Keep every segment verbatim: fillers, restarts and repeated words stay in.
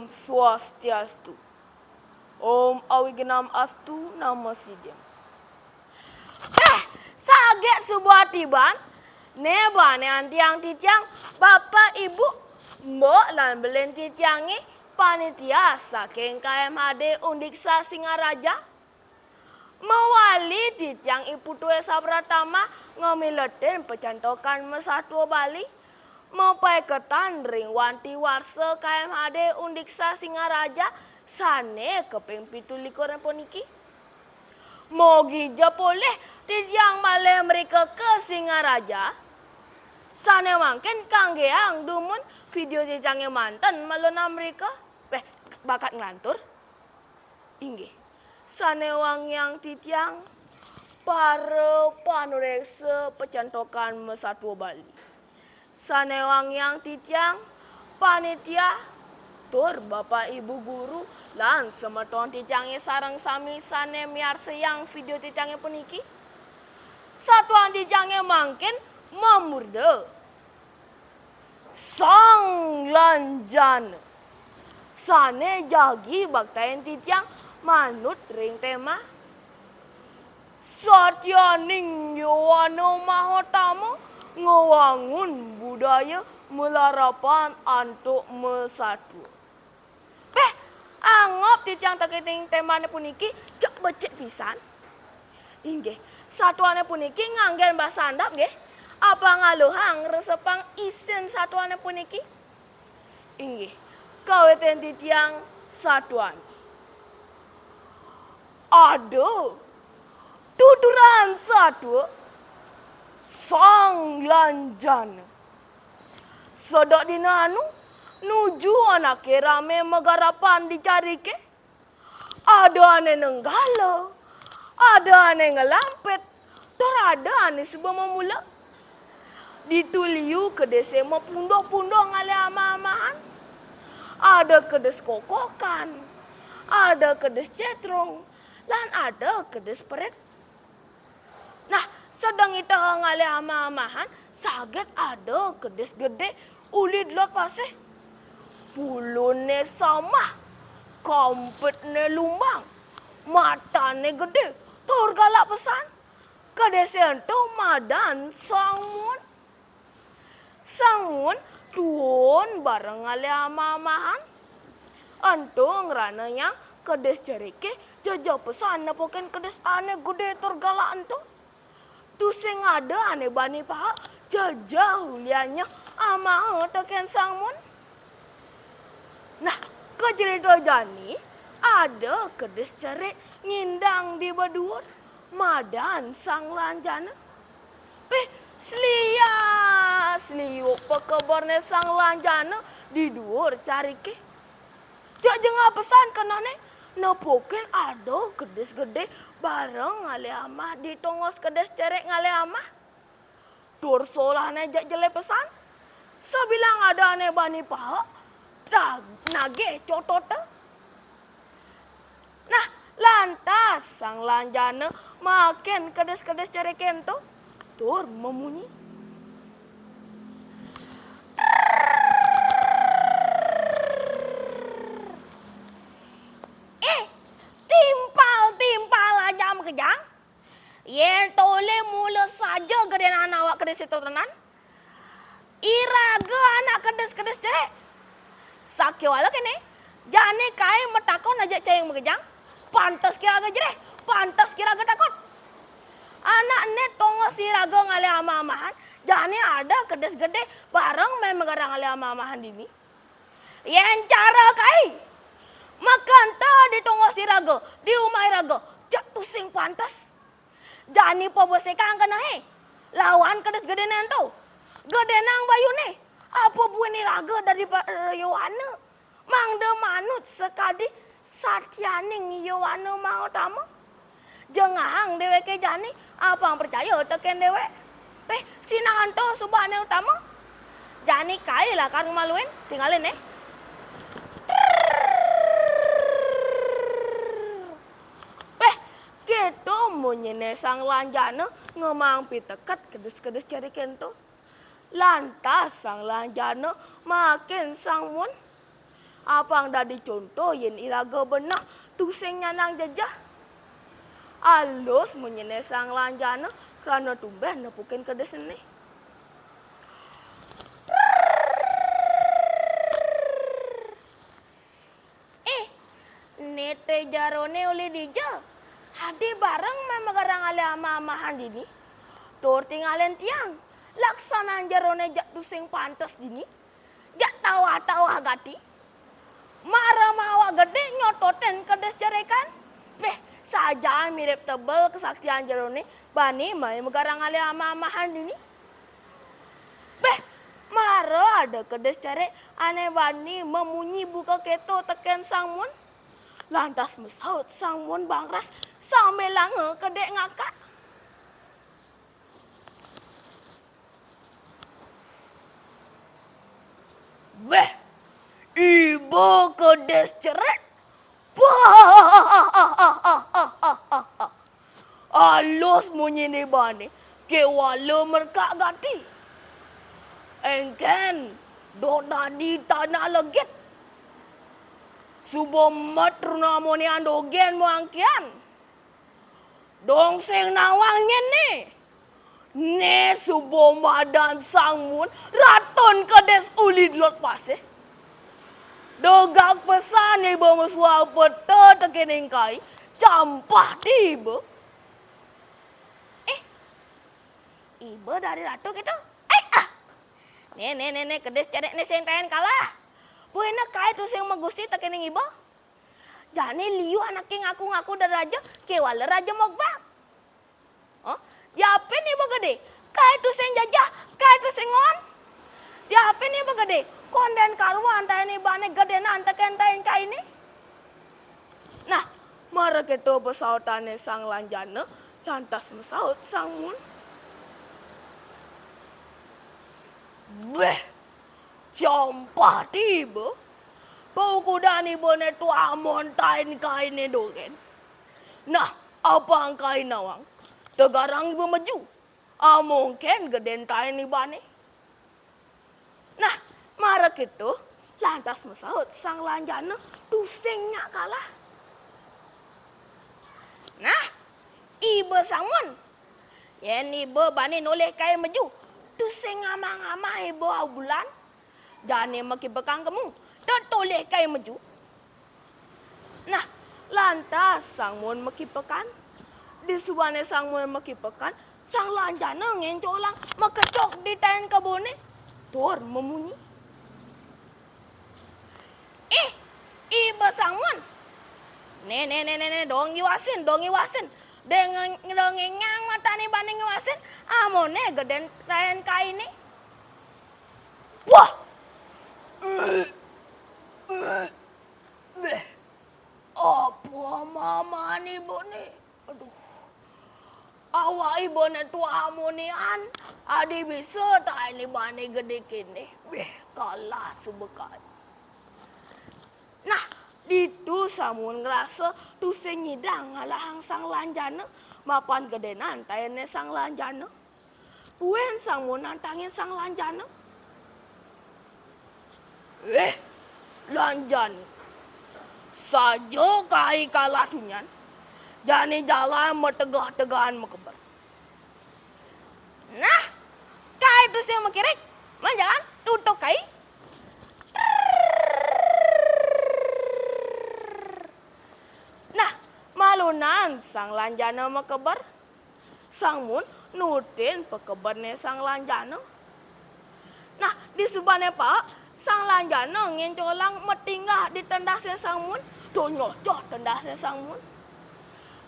Swastiastu. Om Awignam Astu Namo Sidham. Eh, saget suba tiban, né bane antiang titiang, Bapak Ibu, mbok lan belen titiange, panitia saking K M H D Undiksa Singaraja. Mawali titiang I Putu Esa Pratama ngamiletin pecantokan masatua Bali, mapaiketan ring wanti warsa K M H D Undiksa Singaraja sane kaping pitu likur puniki. Mogi ja polih titiang malih mrika ka Singaraja. Sane mangkin kanggeang dumun video titiange manten malona mrika. Eh, bakat nglantur. Inggih. Sane wangiang titiang, para panureksa pecantokan masatua Bali. Sane wangiang titiang, panitia, tur Bapak Ibu Guru, lan semeton titiange sareng sami sane miarsayang video titiange puniki. Satuan titiange mangkin mamurda Sang Lanjana. Sane jagi baktain titiang manut ring tema Satyaning Yowana Mahatama ngawangun budaya malarapan antuk masatua. Beh, anggep titiang tekening temane puniki cek becik pisan. Inggih, satuane puniki nganggen basa andap nggih. Apang aluhang resepang isin satuane puniki? Inggih, kawitin titiang satuan. Ada tuturan satua Sang Lanjana. Sedek dina anu, nuju anake rame magarapan di carike. Ada ane nenggala, ada ane ngelampit, tur ada ane suba mamula. Ditu liu kedise mapunduh-punduh ngalih amah-amahan. Ada kedis kokokan, ada kedis cetrung, lan ada kedis perit. Nah, sedeng ita ngalih amah-amahan, saget ada kedis gede uli delod pasih. Pulune samah, kampitne lumbang, matane gede, tur galak pesan. Kedise ento madan Sang Mun. Sang Mun tuun bareng ngalih amah-amahan. Ento ngrana nyang kedis cerike jejeh pesan nepukin kedis ane gede tur galak ento. Tusing ada ane bani paha jejeh uliannya amaha teken Sang Mun. Nah, kacerita jani ada kedis cerik ngindang di baduur, madan Sang Lanjana. Pih, slias-liuk pakebernya Sang Lanjana di duur carike. Cek jengah pesan kenehne, nepukin ada kedis gede bareng ngalih amah di tongos kedis cerik ngalih amah. Tur solahne jeg jeleh pesan, sabilang ada ane bani paha, tag-, nagih cotota. Nah, lantas Sang Lanjana makin kedis-kedis cerike ento, tur mamunyi. Eh, timpal-timpal aja makejang. Yen tole mula saja gedenan awak kedis ento tenan. Iraga anak kedis-kedis cerik. Sakéwala kéné, jani kaé matakon ajak cai makejang, pantes iraga jerih, pantes iraga takut. Anak né tongos iraga ngalih amah-amahan, jani ada kedis gedé bareng mé magarang ngalih amah-amahan dini. Yén cara kaé, makanta di tongos iraga, di umah iraga, jeg tusing pantes. Jani pabesekang kenehé, lawan kedis gedéné ento. Gedénang bayuné, apa buin iraga dadi pa-, yowana, mangda manut sakadi satyaning yowana mautama. Jengahang déwéké jani, apang pracaya tekén déwék. Péh, sinah ento subané utama. Jani kaé lakar ngmaluin, tingalin, eh. Péh, kéto munyiné Sang Lanjana ngemaang piteket kedis-kedis ceriké ento. Lantas Sang Lanjana maakin Sang Mun. Apang dadi conto yén iraga beneh tusing nyandang jejeh. Alus munyiné Sang Lanjana krana tumbén nepukin kedisné. "Ih, né té jeroné uli dija? Adi bareng mé mageran ngalih amah-amahan dini. Tur tingalin tiang, laksanan jeroné jak tusing pantes dini. Jak tawah-tawah gati. Mara maawak gedé nyototin kedis cerikan. Béh, sajaan mirip tebel kesaktian jeroné bani mé mageran ngalih amah-amahan dini. Béh, mara ada kedis cerik ané bani mamunyi buka kéto tekén Sang Mun." Lantas masaut Sang Mun bangras sambilanga kedék ngakak. "Béh, iba kedis cerik." Alus munyiné bani, kéwala merekak gati. Éngkén, dot dadi tanah legit. Suba met runa amoné andogén muangkian. Dong sing nawang nyén né. Né suba madan Sang Mun ratun kedis uli delod pasih. Dogag pesan iba masuang peta tekéning kai, campah ti iba. "Ih, iba dadi ratu kéto? Ai ah! Né, né, né, né, kedis cerik né sing taén kalah. Buina kai tusing magusti tekéning iba. Jani liu anaké ngaku-ngaku dadi raja, kéwala raja mogbag. Hah? Diapin iba gedé? Kai tusing jejeh, kai tusing ngoan. Diapin iba gedé? Kondén karuan taén ibané gedénan tekén taén kainé." Nah, mara kéto pasautané Sang Lanjana, lantas masaut Sang Mun. "Béh, campah ti iba. Paukudan ibané tuah amontaén kainé dogén. Nah, apang kai nawang, tegarang iba maju. Amongkén gedén taén ibané." Nah, mara kéto, lantas masaut Sang Lanjana, tusing nyak kalah. "Nah, iba Sang Mun. Yén iba bani nolih kai maju, tusing ngamah-ngamah iba abulan. Jani makipekan kemu, tetolih kai maju." Nah, lantas Sang Mun makipekan. Disubané Sang Mun makipekan, Sang Lanjana ngéncolang makecok di taén keboné, tur mamunyi. "Ih, iba Sang Mun. Né, né, né, né, né, dong iwasin, dong iwasin. Dong, dong ngenyang matané bani ngiwasin, amoné gedén taén kainé." Wah! Béh, apa mamahan ibané? Aduh. Awak ibané tuah amoné an, adi bisa taén ibané gedé kéné. Béh, kalah suba kai. Nah, ditu Sang Mun ngrasa tusing nyidang ngalahang Sang Lanjana, mapan gedénan taéné Sang Lanjana. Buin Sang Mun nantangin Sang Lanjana. "Éh, Lanjana, saja kai kalah tunyan, jani jalan mategah-tegahan makeber." Nah, kai tusing makirik, majalan tutuk kai. Nah, malunan Sang Lanjana makeber. Sang Mun nutin pakeberné Sang Lanjana. Nah, disubané paek, Sang Lanjana ngéncolang matinggah di tendasné Sang Mun, tur nyocoh tendasné Sang Mun.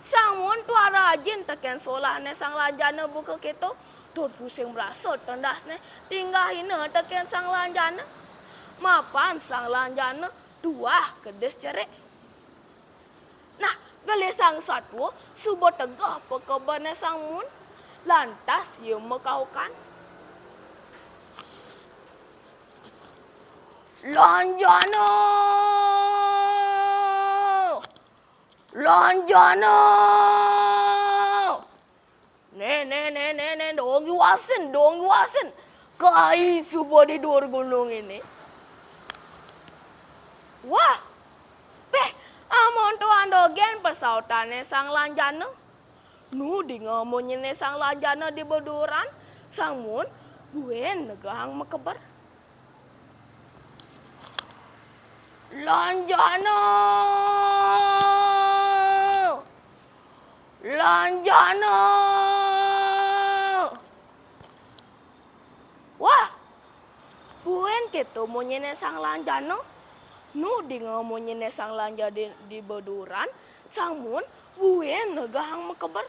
Sang Mun tuah rajin tekén solahné Sang Lanjana buka kéto, tur tusing marasa tendasné tinggahina tekén Sang Lanjana. Mapan Sang Lanjana tuah kedis cerik. Nah, gelisang satua suba tegeh pakeberné Sang Mun, lantas ia makaukan. "Lanjana! Lanjana! Né, né, né, né, né, dong iwasin, dong iwasin. Kai suba di duur gunung ené." sautané Sang Lanjana. Nu dinga munyiné Sang Lanjana di beduran, Sang Mun buin negehang makeber. "Lanjana! Lanjana!" Wah, buin kéto munyiné Sang Lanjana. Nu dinga munyiné Sang Lanjana di, di beduran, Sang Mun buin negehang makeber.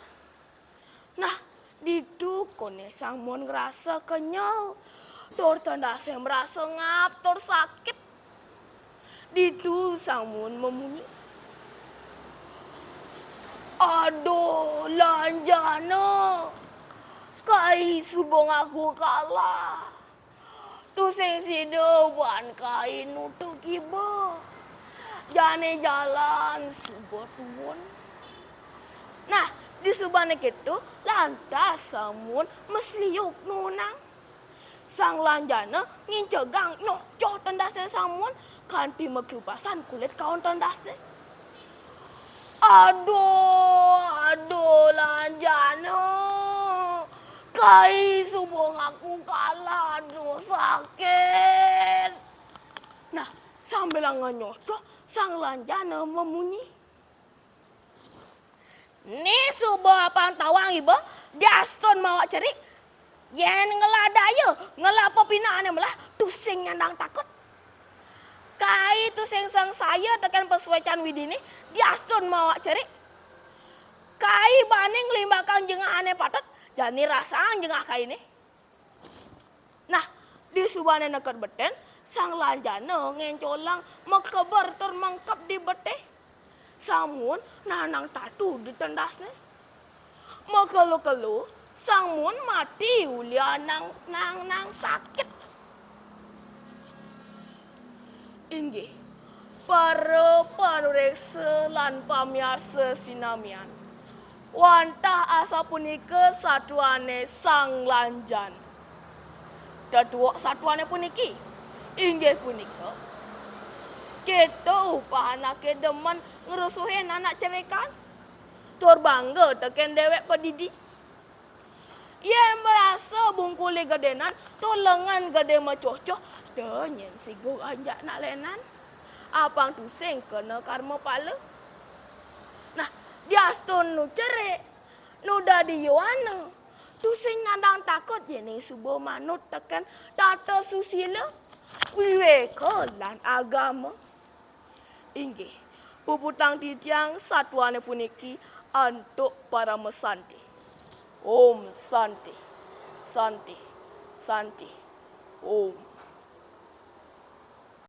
Nah, ditu koné Sang Mun ngrasa kenyel, tur tendasé marasa ngap tur sakit. Ditu Sang Mun mamunyi, "Aduh, Lanjana, kai suba ngaku kalah. Tusing sida baan kai nu teu kiba. Jani jalan suba tuun." Nah, disubané kéto, lantas Sang Mun masliuk nuunang. Sang Lanjana ngincegang nyocoh tendasné Sang Mun kanti maklupasan kulit kaon tendasné. "Aduh, aduh, Lanjana. Kai suba ngaku kalah, aduh, sakit." Nah, sambilanga nyocoh, Sang Lanjana mamunyi, "Né suba apang tawang iba, diastun mawa cerik. Yén ngelah daya, ngelah pepineh ané melah, tusing nyandang takut. Kai tusing sangsaya tekén pasuécan Widiné, diastun mawa cerik. Kai bani nglimbakang jengah ané patut, jani rasaang jengah kainé." Nah, disubané neked betén, Sang Lanjana ngéncolang makeber tur mengkeb di betih. Sang Mun nanang tatu di tendasné. Makelo-kelo, Sang Mun mati ulian nang, nang, nang sakit. Inggih, para panuréksa lan pamiarsa sinamian. Wantah asapunika satuané Sang Lanjana. Tetuek satuané puniki, inggih punika, kéto upah anaké demen ngrusuhin anak cerikan, tur bangga tekén déwék padidi. Yén marasa bungkulé gedénan, tur lengen gedé macohcoh, teu nyén sigu anjak nak lénan. Apang tusing kena karma pala. Nah, diastun nu cerik, nu dadi yowana, tusing nyandang takut yéning suba manut tekén tata susila, wiwéka lan agama. Inggih, puputang titiang satuané puniki antuk parama santi. Om Santi, Santi, Santi, Om.